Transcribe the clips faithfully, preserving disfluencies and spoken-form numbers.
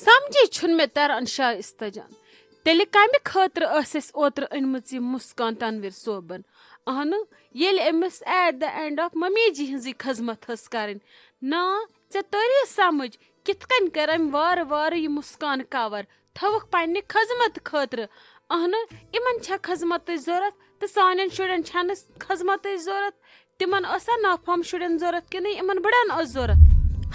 سمجھے چھُنہٕ مےٚ تران شایستہ جان، تیٚلہِ کمہِ خٲطرٕ ٲس اَسہِ اوترٕ أنمٕژ یہِ مسکان تنویر صٲبن؟ اہنہٕ، ییٚلہِ أمِس at the end of mummy ji ہٕنٛزٕے خدمت ٲس کرٕنۍ۔ نا، ژےٚ توٚری سمجھ کِتھ کٔنۍ کٔر أمۍ وارٕ وارٕ یہِ مسکان cover، تھٲوٕکھ پننہِ خدمت خٲطرٕ۔ اہنہٕ، یِمن چھےٚ خدمتٕچ ضرورت تہٕ سانٮ۪ن شُرٮ۪ن چھنہٕ خدمتٕچ ضرورت۔ تِمن ٲسا نافہم شُرٮ۪ن ضرورت کِنہٕ یِمن بٕڑن ٲس ضرورت؟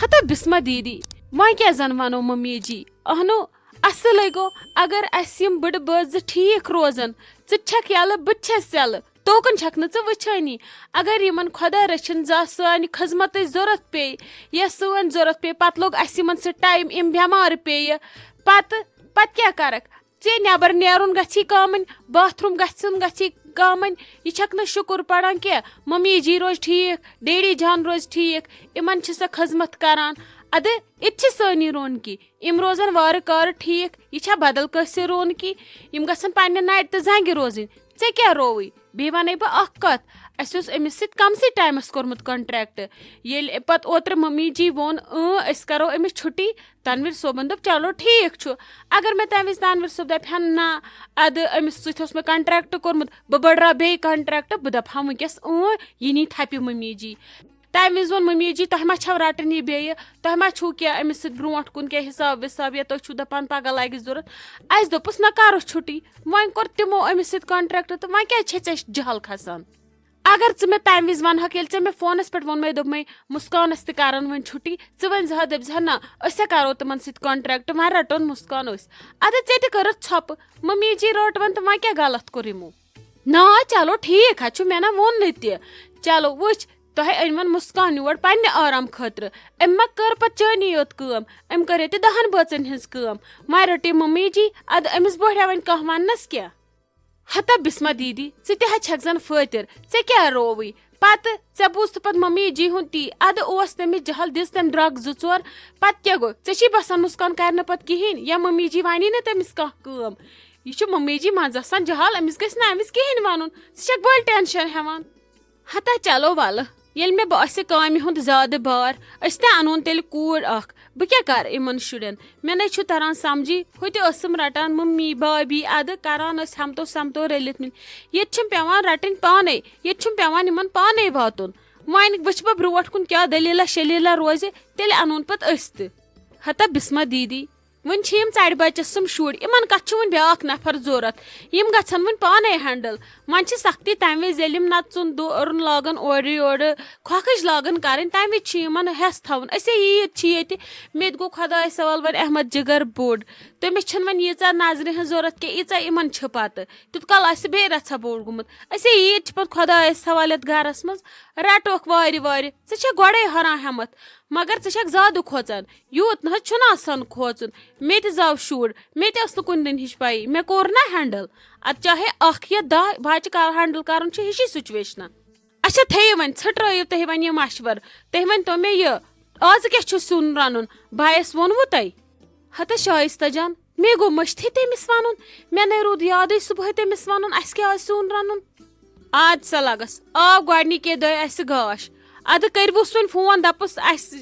ہتا بسمہ دیدی، وۄنۍ کیٛاہ زن ونو ممی جی؟ اہنو، اصلے گوٚو، اگر اسہِ یِم بٕڑٕ بٲژ زٕ ٹھیٖک روزن، ژٕ تہِ چھکھ یلہٕ، بہٕ تہِ چھس یلہٕ، توکُن چھکھ نہٕ ژٕ وٕچھٲنی۔ اگر یِمن خۄدا رٔچھِن زانٛہہ سانہِ خدمتٕچ ضرورت پیٚیہِ یا سٲنۍ ضرورت پیٚیہِ، پتہٕ لوٚگ اسہِ یِمن سۭتۍ ٹایم، یِم بٮ۪مار پیٚیہِ، پتہٕ، پتہٕ کیٛاہ کرکھ؟ ژےٚ نٮ۪بر نیرُن گژھی کامن، باتھ روم گژھُن گژھی کامن۔ یہِ چھکھ نہٕ شُکُر پران کینٛہہ۔ ممی جی روزِ ٹھیٖک، ڈیڈی جان روزِ ٹھیٖک، یِمن چھِ سۄ خدمت کران۔ ادٕ، یہِ تہِ چھِ سٲنی رونقی۔ یِم روزن وارٕ کارٕ ٹھیٖک۔ یہِ چھا بدل کٲنٛسہِ رونقی؟ یِم گژھن پننہِ نرِ تہٕ زنگہِ روزٕنۍ۔ ژےٚ کیٛاہ رووُے؟ بیٚیہِ ونے بہٕ اکھ کتھ، اسہِ اوس أمِس سۭتۍ کمسٕے ٹایمس کوٚرمُت کنٹریکٹ۔ ییٚلہِ پتہٕ اوترٕ ممی جی ووٚن، اۭں، أسۍ کرو أمِس چھُٹی، تنویر صٲبن دوٚپ، چلو ٹھیٖک چھُ۔ اگر مےٚ تمہِ وِزِ تنویر صٲب دپہِ ہا، نہ، ادٕ أمِس سۭتۍ اوس مےٚ کنٹریکٹ کوٚرمُت، بہٕ بڑراو بیٚیہِ کنٹریکٹ، بہٕ دپہٕ ہا وٕنکیٚس، اۭں، یہِ نی تھپہِ ممی جی۔ تمہِ وِزِ ووٚن ممی جی، تۄہہِ ما چھو رٹٕنۍ یہِ بیٚیہِ؟ تۄہہِ ما چھُو کینٛہہ أمِس سۭتۍ برونٛٹھ کُن کینٛہہ حساب وساب، یا تُہۍ چھُو دپان پگاہ لگہِ ضرورت؟ اسہِ دوٚپُس، نہ، کرو چھُٹی۔ وۄنۍ کوٚر تِمو أمِس سۭتۍ کنٹریکٹ تہٕ وۄنۍ کیٛازِ چھے ژےٚ جہل کھسان؟ اگر ژٕ مےٚ تمہِ وِزِ ونہکھ، ییٚلہِ ژےٚ مےٚ فونس پٮ۪ٹھ ووٚنمے، دوٚپمے، مسکانس تہِ کرن وۄنۍ چھُٹی، ژٕ ؤنۍ زِ ہا، دٔپۍ زِ ہا، نہ، أسۍ ہا کرو تِمن سۭتۍ کنٹریکٹ، وۄنۍ رٹون مسکان أسۍ۔ ادٕ ژےٚ تہِ کٔرٕتھ ژھۄپہٕ، ممی جی رٔٹ وۄنۍ تہٕ وۄنۍ کیٛاہ غلط کوٚر یِمو؟ نا، چلو ٹھیٖک ہا چھُ، مےٚ نا ووٚن نہٕ تہِ۔ چلو وٕچھ، تۄہہِ أنۍ وۄنۍ مسکان یور پننہِ آرام خٲطرٕ۔ أمۍ ما کٔر پتہٕ چٲنی یوت کٲم، أمۍ کٔر ییٚتہِ دہن بٲژن ہٕنٛز کٲم۔ وۄنۍ رٔٹ یہِ ممی جی، ادٕ أمِس بوٚہریا وۄنۍ کانٛہہ وننس کینٛہہ؟ ہتا بسمہ دیدی، ژٕ تہِ ہا چھکھ زن فٲطر، ژےٚ کیٛاہ رووٕے؟ پتہٕ ژےٚ بوٗزتھٕ پتہٕ ممی جی ہُنٛد تی، ادٕ اوس تٔمِس جہل، دِژ تٔمۍ درٛگ زٕ ژور، پتہٕ کیٛاہ گوٚو؟ ژےٚ چھے باسان مسکان کرِ نہٕ پتہٕ کِہیٖنۍ، یا ممی جی ونی نہٕ تٔمِس کانٛہہ کٲم؟ یہِ چھُ ممی جی منٛزٕ آسان جہل، أمِس گژھِ نہٕ أمِس کِہیٖنۍ ونُن، ژٕ چھکھ بٔلۍ ٹینشن ہٮ۪وان۔ ہتا چلو ولہٕ، ییٚلہِ مےٚ باسہِ کامہِ ہُنٛد زیادٕ بار، أسۍ تہِ انون تیٚلہِ کوٗر اکھ۔ بہٕ کیٛاہ کرٕ یِمن شُرٮ۪ن؟ مےٚ نے چھُ تران سمجھی، ہُتہِ ٲسٕم رٹان ممی، بھابھی، ادٕ کران ٲسۍ ہمتو سمتو رٔلِتھ مِل۔ ییٚتہِ چھُم پٮ۪وان رٹٕنۍ پانے، ییٚتہِ چھُم پٮ۪وان یِمن پانے واتُن۔ وۄنۍ وٕچھِ بہٕ برونٛٹھ کُن کیٛاہ دٔلیٖلہ شلیٖلہ روزِ، تیٚلہِ انون پتہٕ أسۍ تہِ۔ ہتا بسمہ دیدی، وۄنۍ چھِ یِم ژَرِ بَچَس تِم شُرۍ، یِمَن کَتھ چھُ وۄنۍ بیٛاکھ نفر ضوٚرَتھ؟ یِم گژھن وۄنۍ پانَے ہینڈل۔ وۄنۍ چھِ سختی تَمہِ وِزِ، ییٚلہِ یِم نَژُن دورُن لاگَن اورٕ یورٕ، کھۄکھٕج لاگَن کَرٕنۍ، تَمہِ وِزِ چھِ یِمَن ہٮ۪س تھاوُن۔ أسے عیٖد چھِ ییٚتہِ، مےٚ تہِ گوٚو خۄدایَس حوال وۄنۍ احمد جِگر بوٚڑ۔ تٔمِس چھَنہٕ وۄنۍ ییٖژاہ نظرِ ہٕنٛز ضوٚرَتھ کینٛہہ، ییٖژاہ یِمَن چھِ پَتہٕ۔ تیُت کال آسہِ بیٚیہِ رَژھا بوٚڑ گوٚمُت۔ أسے عیٖد چھِ پَتہٕ خۄدایَس حوال یَتھ گَرَس منٛز۔ رَٹوکھ وارِ وارِ۔ ژٕ چھَکھ گۄڈَے ہۄران ہٮ۪مَتھ، مگر ژٕ چھَکھ زیادٕ کھوژان۔ یوٗت نہ حظ چھُنہٕ آسان کھوژُن۔ مےٚ تہِ زاو شُر، مےٚ تہِ ٲس نہٕ کُنہِ دِنہِچ پَیی، مےٚ کوٚر نہ ہینڈل۔ اَدٕ چاہے اکھ یا دَہ بَچہٕ کَر ہینڈل کَرُن چھُ ہِشی سُچویشنہ۔ اچھا، تھٲیِو وۄنۍ، ژھٕٹرٲیِو تُہۍ وۄنۍ یہِ مشورٕ۔ تُہۍ ؤنۍ تو مےٚ یہِ، آز کیٛاہ چھُ سیُن رَنُن؟ بایَس ووٚنوُ تۄہہِ؟ ہتا شایستہ جان، مےٚ گوٚو مٔشتھٕے تٔمِس وَنُن۔ مےٚ نے روٗد یادٕے صُبحٲے تٔمِس وَنُن اَسہِ کیٛاہ آسہِ سیُن رَنُن۔ آد سا لَگَس، آو گۄڈٕنِکے دۄہہِ اَسہِ گاش۔ اَدٕ کٔرۍوُس وۄنۍ فون، دَپُس اَسہِ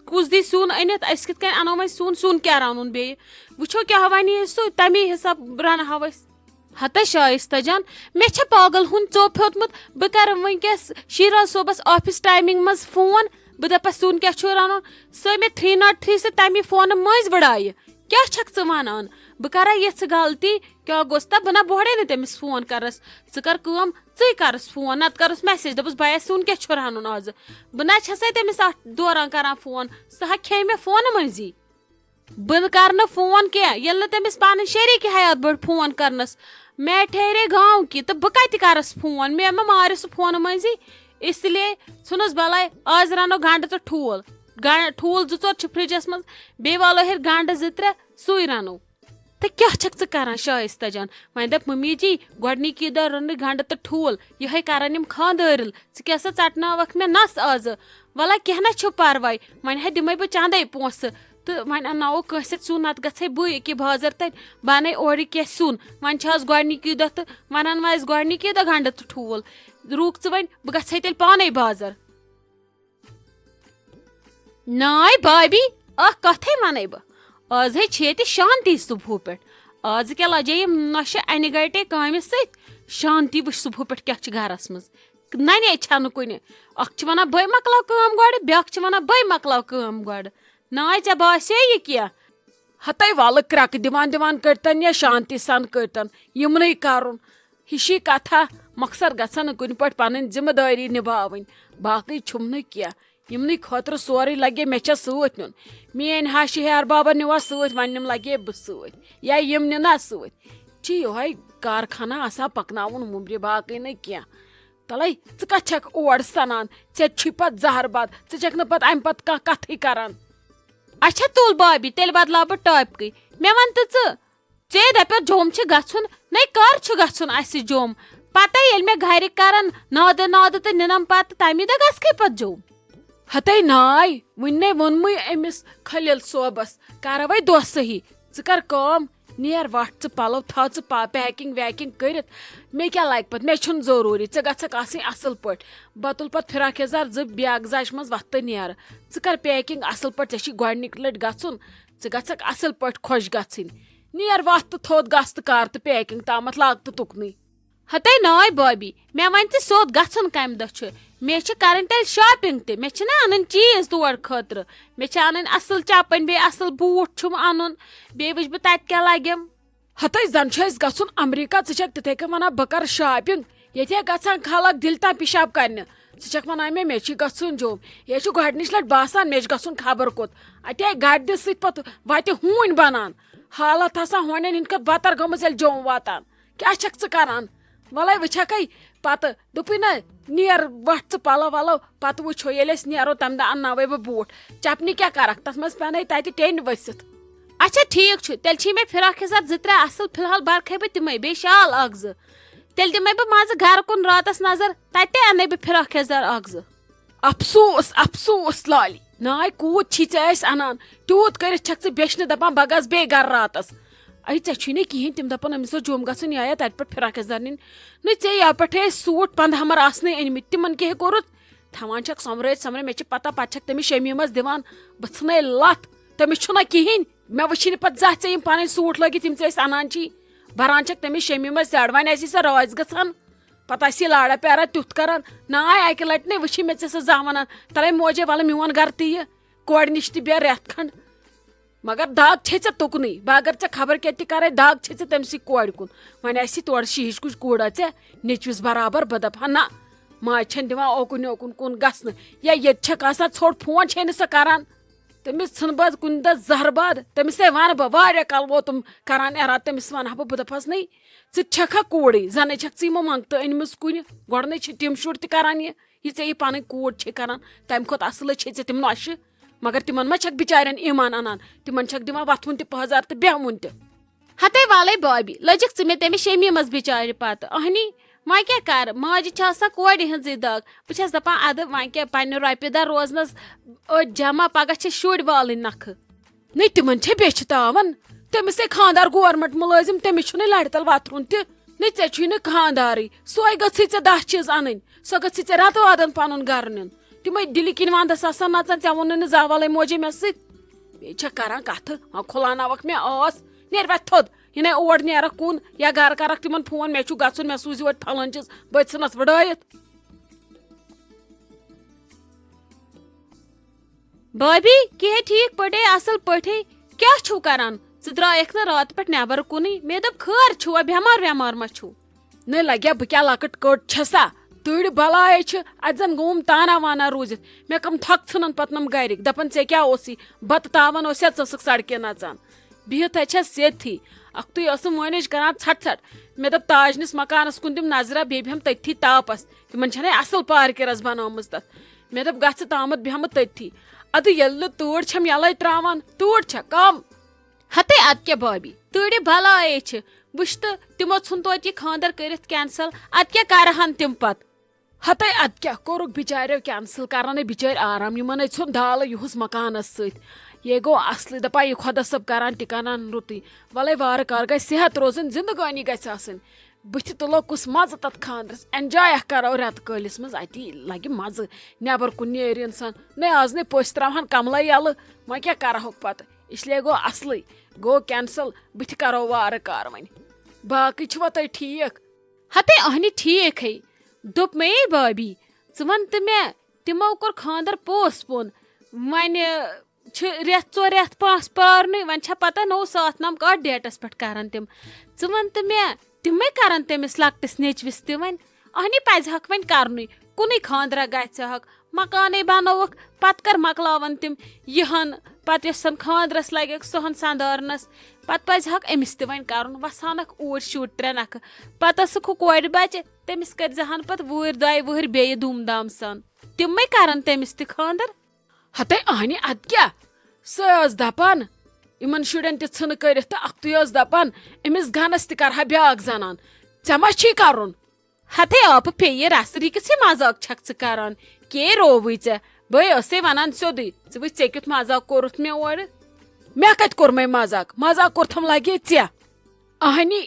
کُس دی سیُن أنِتھ، أسۍ کِتھ کٔنۍ اَنو وۄنۍ سیُن، سیُن کیٛاہ رَنُن بیٚیہِ؟ وٕچھو کیٛاہ وَنہِ سُہ، تَمی حِساب رَنہٕ ہاو أسۍ۔ ہتا شایستہ جان، مےٚ چھا پاگل ہُنٛد ژوٚپ ہیوٚتمُت؟ بہٕ کَرٕ وٕنکیٚس شیراز صٲبَس آفِس ٹایمِنٛگ منٛز فون، بہٕ دَپَس سیُن کیٛاہ چھُ رَنُن؟ سُہ مےٚ تھرٛی ناٹ تھرٛی سۭتۍ تَمی فونہٕ مٔنٛزۍ وٕڑایہِ۔ کیٛاہ چھَکھ ژٕ وَنان؟ بہٕ کَرا یِژھ غلطی؟ کیٛاہ گوٚژھ تہٕ بہٕ نہ بوہڑے نہٕ تٔمِس فون کَرَس۔ ژٕ کَر کٲم، ژٕے کَرَس فون، نَتہٕ کَرُس میسیج، دَپُس بایَس سیُن کیٛاہ چھُ رَنُن آزٕ؟ بہٕ نہ چھَسَے تٔمِس اَتھ دوران کَران فون، سُہ ہا کھیٚیہِ مےٚ فونہٕ مٔنٛزی۔ بہٕ نہٕ کرٕ نہٕ فون کینٛہہ، ییٚلہِ نہٕ تٔمِس پنٕنۍ شریٖک حیات بٔڑ فون کرنس۔ میں ٹھہرے گاؤں کی، تہٕ بہٕ کتہِ کرس فون؟ مےٚ ما مارِ سُہ فونہٕ مٔنٛزی۔ اس لیے ژھٕنُس بلاے، آز رنو گنڈٕ تہٕ ٹھوٗل۔ گن-، ٹھوٗل زٕ ژور چھِ فرجس منٛز، بیٚیہِ والو ہیٚرِ گنڈٕ زٕ ترٛےٚ، سُے رنو۔ تہٕ کیٛاہ چھکھ ژٕ کران شایستہ جان؟ وۄنۍ دپ ممی جی، گۄڈنِکی دۄہ رٔنٕے گنڈٕ تہٕ ٹھوٗل، یِہے کرن یِم خانٛدٲرِل۔ ژٕ کیٛاہ سا ژٹناوکھ مےٚ نس آزٕ؟ وَلہ کینٛہہ نہ چھُ پرواے، وۄنۍ ہے دِمے بہٕ چندے پونٛسہٕ۔ تہٕ وۄنۍ انناوو کٲنٛسہِ سیُن، نتہٕ گژھے بہٕ ییٚکیٛاہ بازر تہٕ بہٕ انَے اورٕ کینٛہہ سیُن۔ وۄنۍ چھِ آز گۄڈنِکی دۄہ تہٕ وۄنۍ انہٕ وۄنۍ أسۍ گۄڈنِکی دۄہ گنڈٕ تہٕ ٹھوٗل۔ رُک ژٕ وۄنۍ، بہٕ گژھے تیٚلہِ پانے بازر۔ ناے بابی، اکھ کتھے ونَے بہٕ۔ آز ہے چھِ ییٚتہِ شانتی صبحو پٮ۪ٹھ۔ آز کیٛاہ لجے یِم نۄشہِ انہِ گٹے کامہِ سۭتۍ؟ شانتی وٕچھ صبحو پٮ۪ٹھ کیٛاہ چھِ گرس منٛز۔ ننے چھنہٕ کُنہِ۔ اکھ چھِ ونان، "بے مۄکلاو کٲم گۄڈٕ"، بیٛاکھ چھِ ونان، "بے مۄکلاو کٲم گۄڈٕ"۔ ناے، ژےٚ باسے یہِ کینٛہہ؟ ہتے ولہٕ کرٛکہٕ دِوان دِوان کٔرتن یا شانتی سان کٔرتن، یِمنٕے کرُن۔ ہِشی کتھا، مۄخصر گژھن نہٕ کُنہِ پٲٹھۍ پنٕنۍ ذمہٕ دٲری نباوٕنۍ، باقٕے چھُم نہٕ کینٛہہ۔ یِمنٕے خٲطرٕ سورُے لگے مےٚ چھےٚ سۭتۍ نیُن۔ میٲنۍ ہا شہیار بابا نیوا سۭتۍ، وۄنۍ نِم لگے بہٕ سۭتۍ، یا یِم نِنا سۭتۍ۔ چھِ یِہوے کارخانہ آسان پکناوُن مُمرِ، باقٕے نہٕ کینٛہہ۔ تلے، ژٕ کتھ چھکھ اور سنان؟ ژےٚ چھُے پتہٕ زہر بد، ژٕ چھکھ نہٕ پتہٕ امہِ پتہٕ کانٛہہ کتھٕے کران۔ اچھا تُل بابی، تیٚلہِ بدلاو بہٕ ٹاپکٕے۔ مےٚ ون تہٕ ژٕ، ژےٚ دپیتھ جوٚم چھُ گژھُن، نے کر چھُ گژھُن اسہِ جوٚم؟ پتے ییٚلہِ مےٚ گرِکۍ کرن نادٕ نادٕ تہٕ نِنم پتہٕ، تمی دۄہ گژھکھے پتہٕ جوٚم۔ ہتے ناے، وُنہِ نے ووٚنمُے أمِس خلیل صٲبس، کرے وۄنۍ دۄہ صحیح۔ ژٕ کر کٲم، نیر وٹھ ژٕ پلو تھاو ژٕ پا-، پیکنگ ویکنگ کٔرِتھ۔ مےٚ کیٛاہ لگہِ پتہٕ؟ مےٚ چھُنہٕ ضروٗری، ژےٚ گژھکھ آسٕنۍ اصل پٲٹھۍ۔ بتُل پتہٕ فراک یزار زٕ بیگ زچہِ منٛز وتھ تہٕ نیر۔ ژٕ کر پیکنگ اصل پٲٹھۍ، ژےٚ چھی گۄڈنِکۍ لٹہِ گژھُن، ژٕ گژھکھ اصل پٲٹھۍ خۄش گژھٕنۍ۔ نیر وتھ تہٕ تھوٚد گژھ تہٕ کر تہٕ پیکنگ تامتھ لاگ تہٕ تُکنٕے۔ ہتے ناے بابی، مےٚ ونہِ ژٕ سیوٚد گژھُن کمہِ دۄہ چھُ؟ مےٚ چھِ کرٕنۍ تیٚلہِ شاپنگ تہِ، مےٚ چھِنہ انٕنۍ چیٖز تور خٲطرٕ۔ مےٚ چھِ انٕنۍ اصل چپٕنۍ، بیٚیہِ اصل بوٗٹھ چھُم انُن، بیٚیہِ وٕچھِ بہٕ تتہِ کیٛاہ لگٮ۪م۔ ہتے زن چھُ اسہِ گژھُن امریکہ، ژٕ چھکھ تِتھے کٔنۍ ونان بہٕ کرٕ شاپنگ، ییٚتہِ ہے گژھان خلق دِل تام پِشاب کرنہِ۔ ژٕ چھکھ ونان مےٚ، مےٚ چھُ گژھُن جوٚم، یہِ چھُ گۄڈنِچ لٹہِ باسان مےٚ چھُ گژھُن خبر کوٚت۔ اتے گرِ دِتھ سۭتۍ پتہٕ وتہِ ہوٗنۍ بنان، حالت آسان ہونٮ۪ن ہٕنٛدۍ کھۄتہٕ بدتر گٔمٕژ ییٚلہِ جوٚم واتان۔ کیٛاہ چھکھ ژٕ کران؟ وَلَے وٕچھَکھَے پَتہٕ۔ دوٚپُے نہ، نیر وۄتھ ژٕ پَلو وَلو، پَتہٕ وٕچھو ییٚلہِ أسۍ نیرو تَمہِ دۄہ اَنناوَے بہٕ بوٗٹھ۔ چَپنہِ کیٛاہ کَرَکھ؟ تَتھ منٛز پٮ۪نَے تَتہِ ٹیٚنٛڈۍ ؤسِتھ۔ اچھا ٹھیٖک چھُ، تیٚلہِ چھی مےٚ فراک یَزار زٕ ترٛےٚ اَصٕل، فی الحال بَرکھَے بہٕ تِمَے، بیٚیہِ شال اَکھ زٕ۔ تیٚلہِ دِمَے بہٕ منٛزٕ گَرٕ کُن راتَس نظر، تَتہِ تہِ اَنَے بہٕ فراک یَزار اَکھ زٕ۔ افسوس، افسوس لالی، ناے کوٗت چھی ژےٚ اَسہِ اَنان، تیوٗت کٔرِتھ چھَکھ ژٕ بیٚچھنہِ دَپان بہٕ گژھٕ بیٚیہِ گَرٕ راتَس۔ اَے ژےٚ چھُے نہٕ کِہیٖنۍ، تِم دَپان أمِس اوس جوٚم گژھُن، یہِ آیا تَتہِ پٮ۪ٹھ فراک یَزار نِنۍ۔ نہ ژےٚ یَپٲرۍ ٲسۍ سوٗٹ پنٛداہ مَر آسنٕے أنۍ مٕتۍ، تِمَن کیٛاہ ہے کوٚرُتھ؟ تھاوان چھَکھ سۄمبرٲوِتھ سۄمبرٲوِتھ، مےٚ چھِ پَتہ، پَتہٕ چھَکھ تٔمِس شمیٖمَس دِوان، بہٕ ژھٕنَے لَتھ، تٔمِس چھُنہ کِہیٖنۍ۔ مےٚ وٕچھی نہٕ پَتہٕ زانٛہہ ژےٚ یِم پَنٕنۍ سوٗٹ لٲگِتھ، یِم ژےٚ أسۍ اَنان چھی، بَران چھَکھ تٔمِس شمیٖمَس زَڈ، وۄنۍ آسی سۄ رٲزۍ گژھان۔ پتہٕ آسہِ یہِ لاڑا پیارا تیُتھ کران۔ نہ آے اکہِ لٹہِ نے وٕچھی مےٚ ژےٚ سۄ زانٛہہ ونان، تلے موجے ولہٕ میون گرٕ تہِ یہِ، کورِ نِش تہِ بیٚہہ رٮ۪تھ کھنڈ۔ مگر دگ چھے ژےٚ تُکنُے، بہٕ اگر ژےٚ خبر کیٛاہ تہِ کرے، دگ چھے ژےٚ تٔمۍ سٕے کورِ کُن۔ وۄنۍ آسہِ یہِ تورٕ شیٖش کُج کوٗڑا ژےٚ نیٚچوِس برابر، بہٕ دپہٕ ہا نہ، ماجہِ چھَنہٕ دِوان اوکُن یوکُن کُن گژھنہٕ۔ یا ییٚتہِ چھکھ آسان ژھوٚٹ فون چھے نہٕ سۄ کران۔ تٔمِس ژھٕن بہٕ کُنہِ دۄہ زہر باد، تٔمِس ہے ونہٕ بہٕ، واریاہ کال ووتُم کران ارادٕ، تٔمِس ونہٕ ہا بہٕ، بہٕ دپہس نٔے، ژٕ تہِ چھکھا کوٗرٕے، زنے چھکھ ژٕ یِمو منٛگتہٕ أنمٕژ کُنہِ، گۄڈٕ نے چھِ تِم شُرۍ تہِ کران یہِ، یہِ ژےٚ یہِ پنٕنۍ کوٗر چھے کران، تمہِ کھۄتہٕ اصل چھے ژےٚ تِم نۄشہِ، مگر تِمن ما چھکھ بچارٮ۪ن ایمان انان، تِمن چھکھ دِوان وتھُن تہِ پہزار تہٕ بیہمُن تہِ۔ ہتے والے بابی، لٔجِکھ ژٕ مےٚ تٔمِس شمیٖمس بچارِ پتہٕ، اہنی، وۄنۍ کیٛاہ کرٕ؟ ماجہِ چھِ آسان کورِ ہٕنٛزٕے دگ۔ بہٕ چھَس دَپان، اَدٕ وۄنۍ کیٛاہ، پنٛنہِ رۄپیہِ دَہ روزنَس أتھۍ جمع، پگاہ چھِ شُرۍ والٕنۍ نَکھٕ۔ نٔے تِمن چھےٚ بیٚچھِ تاوان۔ تٔمِس ہے خانٛدار گورمنٹ مُلٲزِم، تٔمِس چھُنہٕ لَرِ تَل وَتھرُن تہِ۔ نٔے ژےٚ چھُے نہٕ خانٛدارٕے۔ سۄے گٔژھٕے ژےٚ دَہ چیٖز اَنٕنۍ۔ سۄ گٔژھٕے ژےٚ رٮ۪تہٕ وادن پَنُن گرٕ نیُن۔ تِمَے دِلہِ کِنۍ وَندَس آسان نَژان، ژےٚ ووٚنُے نہٕ زانٛہہ وَلَے موجے مےٚ سۭتۍ۔ بیٚیہِ چھےٚ کران کَتھٕ، ہاں کھُلاوناوَکھ مےٚ ٲس۔ نیرِ وۄتھ تھوٚد۔ یہِ نے اور نیرکھ کُن یا گرٕ کرکھ تِمن فون، مےٚ چھُ گژھُن، مےٚ سوٗزِو اَتہِ فلٲنۍ چیٖز، بہٕ تہِ ژھٕنس وٕڈٲیِتھ۔ بھابھی، کیٛاہ ٹھیٖک پٲٹھۍ، اصل پٲٹھۍ؟ کیٛاہ چھِو کران؟ ژٕ درٛایکھ نہٕ راتہٕ پٮ۪ٹھ نٮ۪بر کُنُے۔ مےٚ دوٚپ، خٲر چھُوا، بٮ۪مار وٮ۪مار ما چھُو؟ نٔے لگیا بہٕ کیٛاہ لۄکٕٹ کٔٹ چھسا؟ تۭرِ بلاے چھِ، اتہِ زن گوٚوُم تانا وانا روٗزِتھ۔ مےٚ کم تھۄکھ ژھٕنن پتہٕ نم گرِکۍ، دپان، "ژےٚ کیٛاہ اوسُے؟ بتہٕ تاون اوس یا ژٕ ٲسٕکھ سڑکہِ نژان؟" بِہِتھ ہے چھَس سیٚدتھٕے۔ اَکھتُے ٲسٕم وٲنِج کران ژھٹ ژھٹ۔ مےٚ دوٚپ، "تاج نِس مکانَس کُن دِم نظرہ، بیٚیہِ بیٚہم تٔتھی تاپَس۔ تِمَن چھَنَے اَصٕل پارکہِ رَژھ بنٲومٕژ تَتھ۔" مےٚ دوٚپ، "گژھٕ تامَتھ بیٚہمہٕ تٔتھی۔ اَدٕ ییٚلہِ نہٕ تۭر چھَم یَلَے ترٛاوان، تۭر چھےٚ کَم؟" ہَتے اَدٕ کیٛاہ بھابھی، تۭرِ بَلایے چھِ۔ وٕچھ تہٕ، تِمو ژھُن توتہِ یہِ خانٛدر کٔرِتھ cancel، اَدٕ کیٛاہ کَرٕہَن تِم پَتہٕ؟ ہتے ادٕ کیٛاہ کوٚرُکھ بِچاریو cancel، کرنَے بِچٲرۍ آرام، یِمن ہے ژھیوٚن دالہٕ یُہُس مکانس سۭتۍ۔ یے گوٚو اصلٕے، دپان یہِ خۄدا صٲب کران تہِ کران رُتُے۔ ولے وارٕ کار گژھِ صحت روزُن، زندگٲنی گژھِ آسٕنۍ۔ بٕتھِ تُلو کُس مزٕ تتھ خانٛدرس، enjoy اکھ کرو رٮ۪تہٕ کٲلِس منٛز، اتی لگہِ مزٕ۔ نٮ۪بر کُن نیرِ انسان، نے آز نے پٔژھۍ تراوہن کملے یلہٕ، وۄنۍ کیٛاہ کرہوکھ پتہٕ؟ اس لیے گوٚو اصلٕے، گوٚو کینسل۔ بہٕ تہِ کرو وارٕ کارٕ وۄنۍ۔ باقٕے چھِوا تُہۍ ٹھیٖک؟ ہتے اہنہِ ٹھیٖک ہے۔ دوٚپ مےٚ، "اے بابی، ژٕ وَن تہٕ مےٚ، تِمو کوٚر خانٛدر پوسٹ پون، وۄنۍ چھِ رٮ۪تھ ژور رٮ۪تھ پانٛژھ پارنٕے، وۄنۍ چھا پتہ نوٚو ساتھ نام کتھ ڈیٹس پٮ۪ٹھ کرن تِم؟ ژٕ وَن تہٕ مےٚ، تِمے کرن تٔمِس لۄکٹِس نیٚچوِس تہِ وۄنۍ؟ اہنہِ پزِ ہکھ وۄنۍ کرنُے، کُنُے خانٛدرا گژھِ ہکھ، مکانے بنووُکھ، پتہٕ کر مۄکلاون تِم یِہن، پتہٕ یۄس زن خانٛدرس لگٮ۪کھ سۄ ہن سندارنس، پتہٕ پزِ ہکھ أمِس تہِ وۄنۍ کرُن، وسہٕ ہنکھ اوٗرۍ شُرۍ ترٛےٚ نکھٕ، پتہٕ ٲسٕکھ ہُہ کورِ بچہِ، تٔمِس کٔرۍ زِ ہن پتہٕ وٲرۍ دۄیہِ وٕہٕرۍ بیٚیہِ دوٗم دام سان، تِمے کرن تٔمِس تہِ خانٛدر۔" ہتے اہنہِ، ادٕ کیٛاہ؟ سۄ ٲس دپان، یِمن شُرٮ۪ن تہِ ژھٕنہٕ کٔرِتھ تہٕ اکھتُے ٲس دپان، أمِس گنس تہِ کرہا بیٛاکھ زنان۔ ژےٚ ما چھی کرُن؟ ہتے آپہٕ پیٚیہِ رسہٕ رِکِس یہِ مذاق چھکھ ژٕ کران؟ کے رووٕے ژےٚ؟ بہٕ ٲسے ونان سیوٚدُے، ژٕ وٕچھ ژےٚ کیُتھ مذاق کوٚرُتھ مےٚ اورٕ۔ مےٚ کتہِ کوٚرمے مذاق؟ مذاق کوٚرتھم لگے ژےٚ۔ اہنی،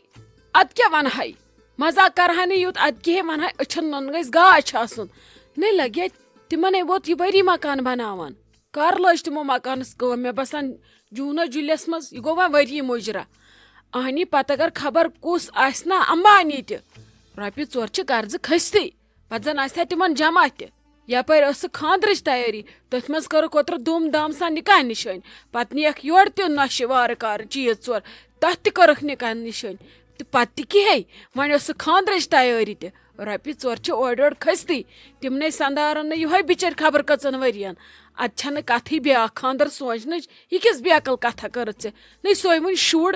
ادٕ کیٛاہ ونہے؟ مذاق کرہا نہٕ یُتھ، ادٕ کِہے ونہے، أچھن نۄنہٕ گژھِ گاش آسُن۔ نے لگے، تِمنے ووت یہِ ؤری مکان بناوان۔ کر لٲج تِمو مکانس کٲم؟ مےٚ باسان جوٗنہ جُلیَس منٛز، یہِ گوٚو وۄنۍ ؤری مُجرا۔ اہنی، پتہٕ اگر خبر کُس آسہِ نا امبانی تہِ، رۄپیہِ ژور چھِ قرضہٕ کھٔستی، پتہٕ زن آسہِ ہا تِمن جمع تہِ۔ یپٲرۍ ٲسٕکھ خانٛدرٕچ تیٲری، تٔتھۍ منٛز کٔرٕکھ اوترٕ دوٗم دام سان نکاح نِشٲنۍ، پتہٕ نِیَکھ یورٕ تہِ نۄشہِ وارٕ کارٕ چیٖز ژور، تتھ تہِ کٔرٕکھ نکاح نِشٲنۍ۔ تہٕ پتہٕ تہِ کِہے، وۄنۍ ٲسٕکھ خانٛدرٕچ تیٲری تہِ۔ رۄپیہِ ژور چھِ اورٕ یورٕ کھٔستی، تِمنے سندارن نہٕ یِہوے بِچٲرۍ خبر کٔژن ؤرین۔ اتہِ چھنہٕ کتھٕے بیاکھ خانٛدر سونچنٕچ، یہِ کِژھ بیقل کتھا کٔرٕتھ ژےٚ؟ نے سوے وُنہِ شُر۔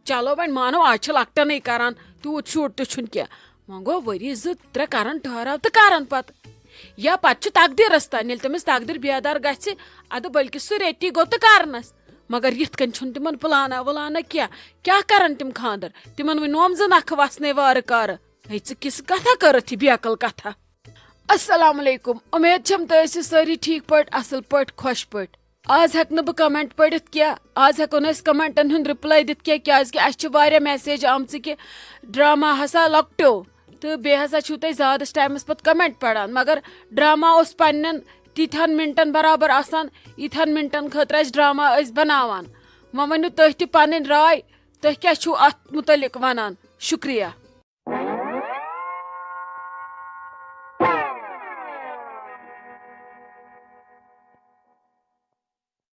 چلو وۄنۍ مانو، آز چھِ لۄکٹٮ۪نٕے کران، تیوٗت شُر تہِ چھُنہٕ کینٛہہ۔ وۄنۍ گوٚو ؤری زٕ ترٛےٚ کران ٹھہراو تہٕ کران پتہٕ۔ یا پتہٕ چھُ تقدیٖرس تام، ییٚلہِ تٔمِس تقدیٖر بیدار گژھِ، ادٕ بلکہِ سُہ ریتی گوٚو تہٕ کرنس۔ مگر یِتھ کٔنۍ چھُنہٕ تِمن پلانا ولانا کینٛہہ۔ کیٛاہ کرن تِم خانٛدر؟ تِمن وۄنۍ نوم زٕ نکھٕ وسنے وارٕ کارٕ۔ ہے، ژٕ کِژھ کتھا کٔرٕتھ یہِ بیقل کتھا؟ السلام علیکم، امید چھم تُہۍ ٲسِو سٲری ٹھیٖک پٲٹھۍ، اصل پٲٹھۍ، خۄش پٲٹھۍ۔ آز ہٮ۪کہٕ نہٕ بہٕ کمنٹ پٔرِتھ کینٛہہ، آز ہٮ۪کو نہٕ أسۍ کمنٹن ہُنٛد رِپلاے دِتھ کینٛہہ، کیازِ کہِ اَسہِ چھِ واریاہ میسیج آمژٕ کہِ ڈراما ہسا لۄکٹیو، تہٕ بیٚیہِ ہسا چھِو تُہۍ زیادس ٹایمس پتہٕ کمنٹ پران، مگر ڈراما اوس پننٮ۪ن تیٖتہن منٹن برابر آسان، ییٖتہن منٹن خٲطرٕ اَسہِ ڈراما ٲسۍ بناوان۔ وۄنۍ ؤنِو تُہۍ تہِ پنٕنۍ راے، تُہۍ کیٛاہ چھِو اتھ مُتعلق ونان؟ شُکریہ۔